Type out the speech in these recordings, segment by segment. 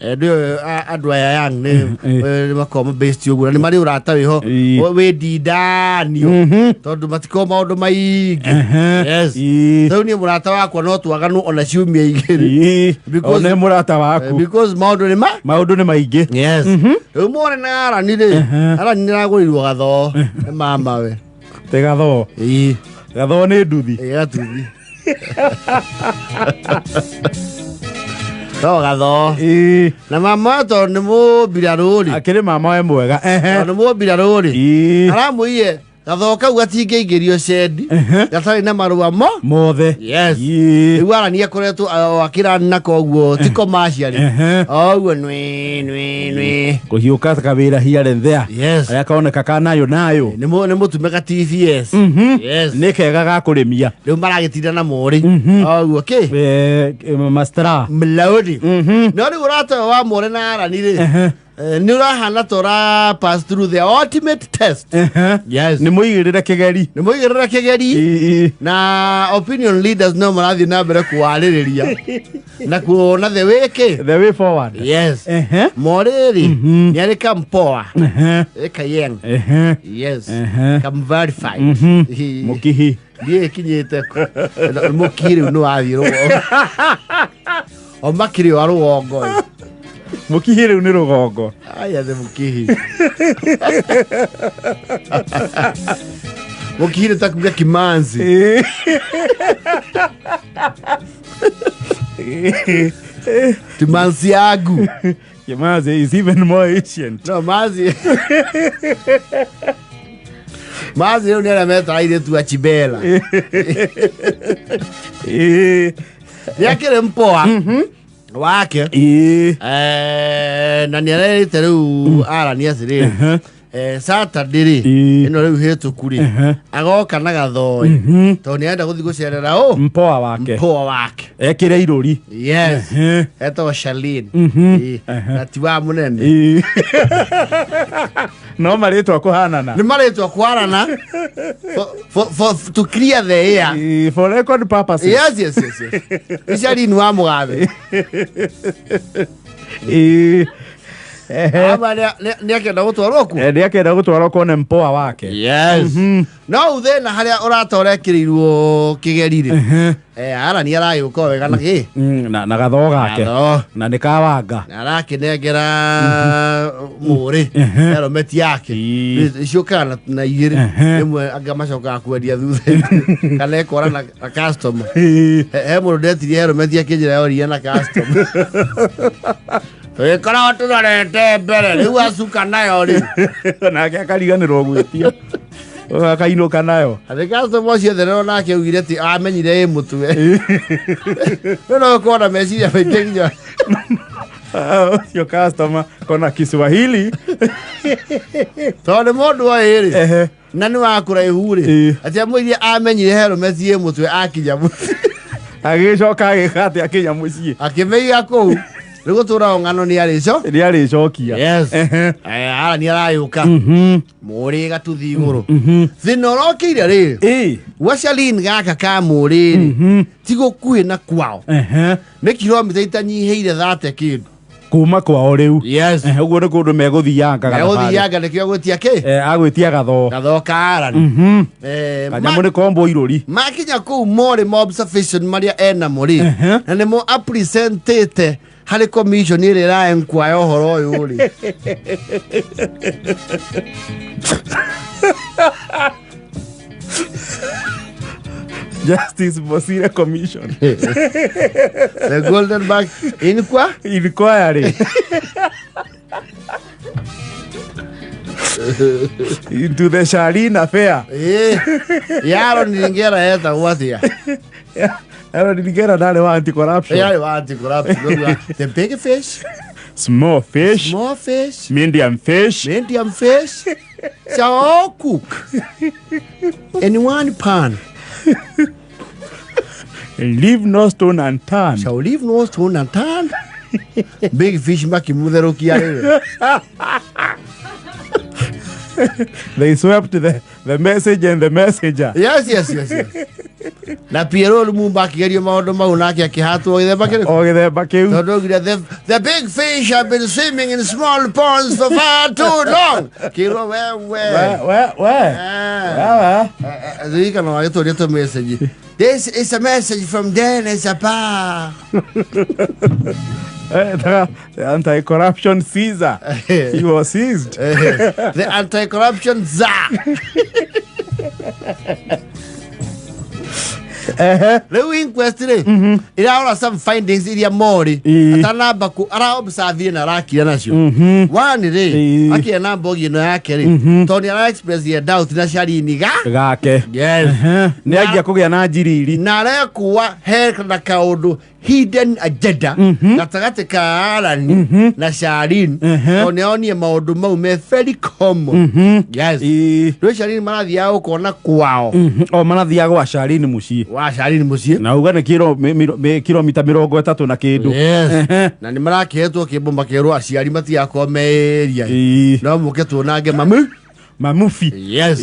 Ndĩũĩ andũ aya young nĩ nĩ makoragwo mabased ũguo na nĩ marĩ ũrata wĩho wĩ ndindanio tondũ matikoragwo maũndũ maingĩ. Yes. Rĩu niĩ mũrata wakwa no twaganwo ona ciumia 2. One mũrata waku. Because maũndũ nĩ ma Maũndũ nĩ maingĩ. Yes. Rĩu more na Arani rĩ, Arani nĩ aragũrĩirwo gathoo nĩ mamawe. Te gathoo? Ĩĩ. Gathoo nĩ nduthi? Ĩĩ, gatuthi no gathoo. Na mama tondũ nĩ mũmbirarũ rĩ, Akĩrĩ mama we mwega. Tondũ nĩ mũmbirarũ rĩ, aramũiye gathoo kau gatingĩingĩrio cendi gatarĩ na marũa mo Mothe. Yes. Rĩu Arani akoretwo akĩrani na koguo ti commercial oguo nwi nwi nwi. Kũhiũka kawĩra here and there. Yes. Arĩa kaoneka ka nayo nayo. Nĩ mũtume ka TVS. Yes. Nĩ kega ga kũrĩmia. Rĩu maragĩtinda na mũrĩ oguo kĩ. Mastra. Mlaudi no rĩu ũrata ũyũ wa more na Arani rĩ, nĩ ũrahana ta ũra pass through the ultimate test. Yes. Nĩ mũigĩrĩre kĩgeri. Nĩ mũigĩrĩre kĩgeri. Na opinion leaders no marathiĩ na mbere kwarĩrĩria na kuona the way kĩ The way forward. Yes. Morĩrĩ nĩ arĩ kampoa ĩkayeng. Yes. Kam verified. Mũkihi. Ndiĩ ĩkinyĩte mũkihi rĩu nĩ wathiĩ rũgongo o makĩrĩ wa rũgongo ĩ. Mũkihi rĩu nĩ rũgongo. Aya nĩ mũkihi. Mũkihi nĩ ta kuga kimanzi. Kimanzi yangu. Kimanzi is even more ancient. No mazi mazi rĩu nĩ arĩa metaga airĩtu a chibela. Nĩ akĩrĩ mpoa wake. Na nĩ arerĩte rĩu arani atĩrĩrĩ, Saturday rĩ, ĩno rĩu hĩtũku rĩ, agoka na gathoi tondũ nĩ arenda gũthiĩ gũcerera ũ Mpoa wake. Mpoa wake. Ekĩre irũri. Yes. Etagwo Charlene. Na ti wa mũnene. No marĩtwa kũhanana. Nĩ marĩtwa kwarana for to clear the air. For record purposes. Yes. Nĩ Charlene wa Mũgathe. Ama nĩ akĩenda gũtwarwo kuo. Nĩ akĩenda gũtwarwo kone mpoa wake. Yes. No thĩna harĩa ũrata ũrekĩrĩirwo kĩgeri rĩ, Arani aragĩũka o wega na kĩ. Na gathoo gake. Gathoo. Na nĩ kawanga. Na arakĩnengera mũrĩ helmet yake. Ciũkaga na igĩrĩ, ĩmwe anga macokaga kwendia thutha kana ĩkora na customer. He mũndũ ndetirie helmet akĩnjĩra yoria na customer tũgĩkoragwo tũrorete mbere rĩu acuka nayo rĩ. Nake akariganĩrwo gwĩtia akainũka nayo. Atĩ customer ũcio therero nake augire atĩ amenyire ĩ mũtwe rĩu no ũkorwo na meciria maingĩ nginya. Ũcio customer kona Kiswahili. Tondũ nĩ mũndũ oĩ rĩ na nĩ wa kũraihu rĩ, atĩ amwĩrie amenyire helmet ĩ mũtwe akinya mũciĩ. Agĩcoka agĩka atĩ akinya mũciĩ? Akĩmĩiga kũu rĩu gũtũrago ng'ano nĩ arĩco Nĩ arĩcokia. Yes. Ara nĩ arayũka mũrĩ gatuthi igũrũ thĩna ũrokĩire rĩ gwa Charlene gaka ka mũrĩ rĩ ti gũkuhĩ na kwao, nĩ kilomita itanyihĩire 30 kĩndũ. Kuma kwao rĩu? Yes. Ũguo nĩ kũndũ megũthianga gathabarĩ. Megũthianga nĩkĩo gwĩtia kĩ. Agwĩtia gathoo. Gathoo ka Arani. Kanyamũ nĩ kombo irũri. Makinya kũu morĩ ma observation marĩa enamo rĩ, na nĩmo apresentĩte harĩ commission ĩrĩa ĩraenquire ũhoro ũyũ rĩ. Justice Bosire Commission. The Golden Bag inqua Inquiry into the Charlene affair. Yaro ningera yetagwo atĩa? Aaron Ningera ndarĩ wa anti-corruption. Yarĩ wa anti-corruption. The big fish, small fish, small fish, medium fish, medium fish shall all cook in one pan. Leave no stone unturned. Shall leave no stone unturned. Big fish makimutherũkia rĩwe. They swept the message and the messenger. Yes. Na Pierre Lumumba akĩgerio maũndũ mau nake akĩhatwo gĩthemba kĩrĩkũ? O gĩthemba kĩu. Tondũ augire the big fish have been swimming in small ponds for far too long. Kĩrwo wewe. We we we. Ah. Wewe. Ririkana wagĩtũria tũ message. This is a message from Dennis Apar. The anti-corruption Caesar. He was seized. The anti-corruption czar. Rĩu inquest rĩ ĩrarora some findings iria morĩ atanamba kũ ara observe na arakira nacio. One rĩ, akĩra na mbogi ĩno yake rĩ, tondũ nĩ ara express ye doubt na Sharini ga Gake. Yes. Nĩ anjia kũgĩa na njiriri. Na arekua he na kaũndũ hidden agenda gatagatĩ ka Alan na Sharin, tondũ nĩ aonire maũndũ mau me very common. Yes. Rĩu Sharin marathiaga gũkona kwao. O marathiaga gwa Sharini mũciĩ. Wa Sharin mũciĩ. Na uga nĩ kilomita 30 na kĩndũ. Yes. Na nĩ marakĩhetwo kĩmbo makerwo aciari matigakorwo me area no mũke tuonange mamu. Mamubi. Yes.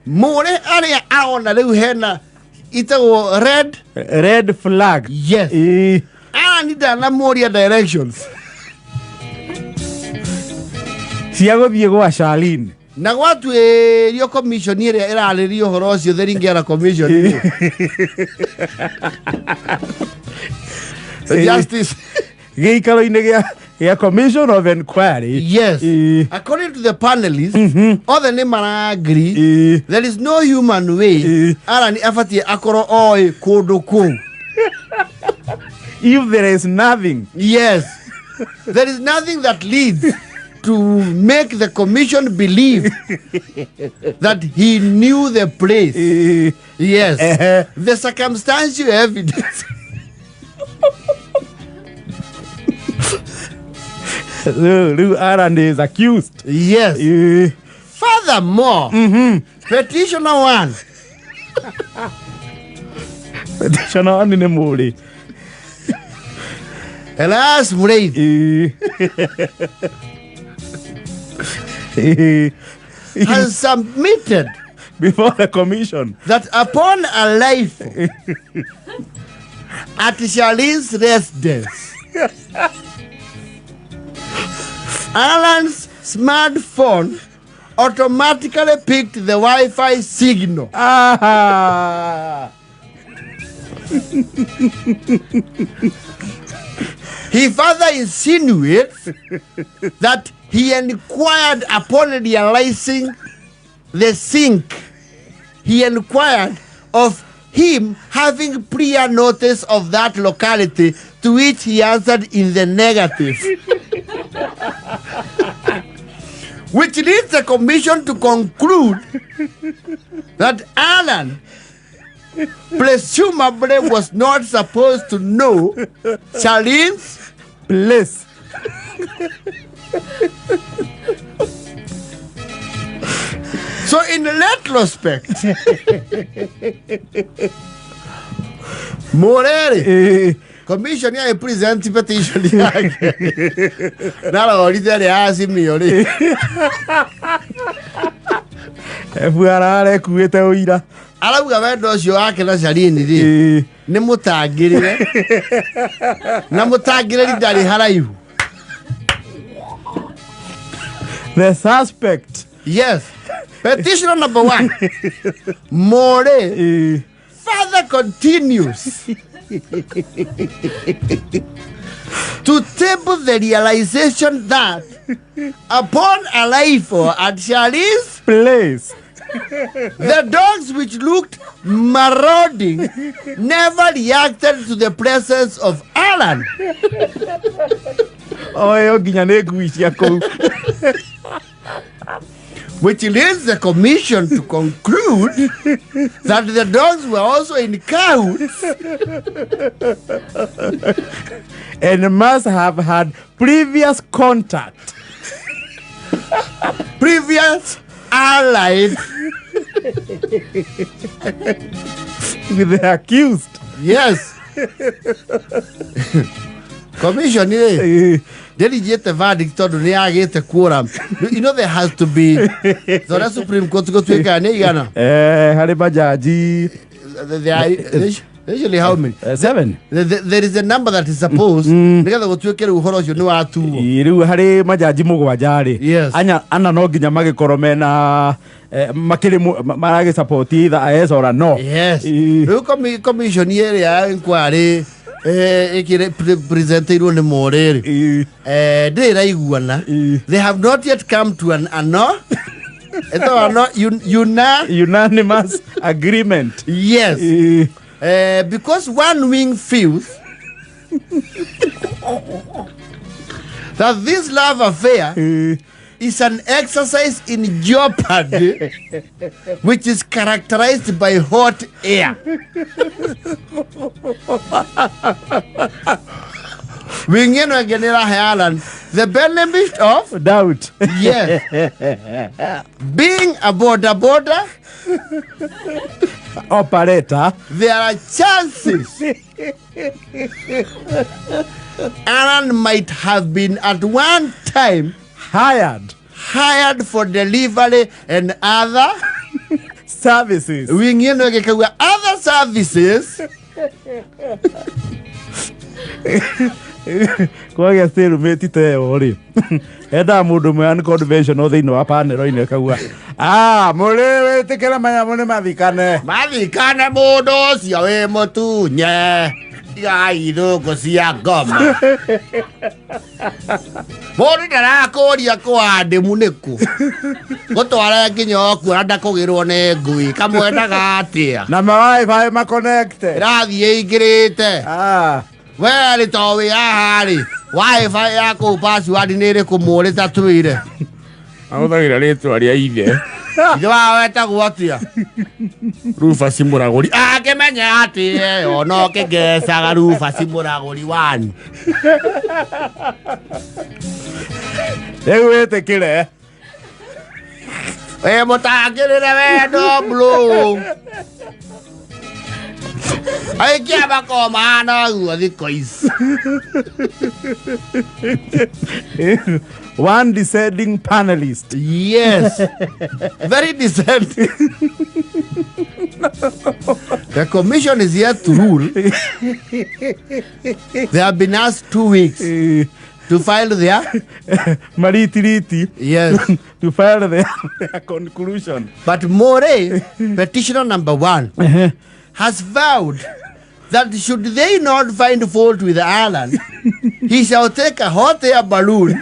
Mũrĩ arĩa arona rĩu hena itagwo red Red flag. Yes. Alan ndanamũria directions Cia gũthiĩ gwa Sharini. Na gwatuĩrio commission ĩrĩa ĩrarĩria ũhoro ũcio, the Ringera Commission rĩ. The justice Gĩikaro-inĩ gĩa commission of inquiry. Yes. According to the panelists, othe nĩ maragree there is no human way Alan abatiĩ akorwo oĩ kũndũ kũu. If there is nothing. Yes, there is nothing that leads to make the commission believe that he knew the place. Yes. The circumstantial evidence Rĩu Alan is accused. Yes. Furthermore, petitioner one Petitioner one nĩ mũrĩ. Elias Mureithi has submitted before the commission that upon arrival at Charlene's residence, Alan's smartphone automatically picked the Wi-Fi signal. He further insinuates that he inquired upon realizing the sink. He inquired of him having prior notice of that locality, to which he answered in the negative. Which leads the commission to conclude that Alan presumably was not supposed to know Charlene's place. So in retrospect, Morere commission ya present petition yake narorire ĩrĩa ya Azimio rĩ. FRR ekuĩte ũira. Arauga wendo ũcio wake na Charlene rĩ nĩ mũtangĩrĩre na mũtangĩrĩri ndarĩ haraihu. The suspect. Yes. Petitioner number one, More, further continues to table the realization that upon arrival at Charlene's place, the dogs, which looked marauding, never reacted to the presence of Alan. O ĩyo nginya nĩ ngui cia kũu. Which leads the commission to conclude that the dogs were also in cahoots and must have had previous contact, previous allies with the accused. Yes. Commission rĩ ndĩrinjĩte verdict tondũ nĩ yagĩte quorum. You know there has to be tondũ Supreme Court gũtuĩkaga nĩ igana. Harĩ majaji. There are usually how many? Seven. There is a number that is supposed nigetha gũtuĩke rĩu ũhoro ũcio nĩ watuo. Ĩ, rĩu harĩ majaji mũgwanja rĩ, Yes. ana no nginya magĩkorwo mena makĩrĩ maragĩ support either a yes or a no. Yes. Ĩ. Rĩu commission ĩrĩa ya inquiry ĩkĩrĩ presenteirwo nĩ Mũrĩ rĩ, Ĩ. ndĩrĩ ĩraiguana. Ĩ. They have not yet come to an ano ĩtagwo ano una Unanimous agreement. Yes. Ĩ. Because one wing feels that this love affair Ĩ. is an exercise in jeopardy which is characterized by hot air. Wing ĩno ĩngĩ nĩ ĩrahe Alan the benefit of doubt. Yes, being a border border operator. There are chances Alan might have been at one time hired hired for delivery and other services. Wing ĩno ĩgĩkauga other services. Kwagĩa stalemate ta ĩyo rĩ, endaga mũndũ ũmwe unconventional thĩinĩ wa panel-inĩ akauga, ah, mũrĩ wĩtĩkĩre manyamũ nĩ mathikane. Mathikane mũndũ ũcio wĩ mũtunye, tigai ithũngũ cia ngoma. Mũndũ ndarakũria kwa ndĩmu nĩkũ gũtwara nginya okuo na ndakũgĩrwo nĩ ngui kamwendaga atĩa. Na mawifi makonekte. Ĩrathiĩ ĩingĩrĩte. Ah. We rĩ, to wĩ haha rĩ, wifi ya kũu password nĩ ĩrĩkũ mũrĩ ta twĩre? Ahũthagĩra rĩtwa rĩa ithe. Ithe wao wetagwo atĩa? Rufus Mũragũri. Akĩmenya atĩ ĩyo no kĩngecaga Rufus Mũragũri wani. Rĩu wĩtĩkĩre. Wĩ mũtangĩrĩre wendo blue aikia makoma ũguo thikũ ici. One descending panelist. Yes, very decent. The commission is yet to rule. They have been asked 2 weeks to file their maritiriti. Yes. To file their conclusion. But More, petitioner number one, has vowed that should they not find fault with Alan, he shall take a hot air balloon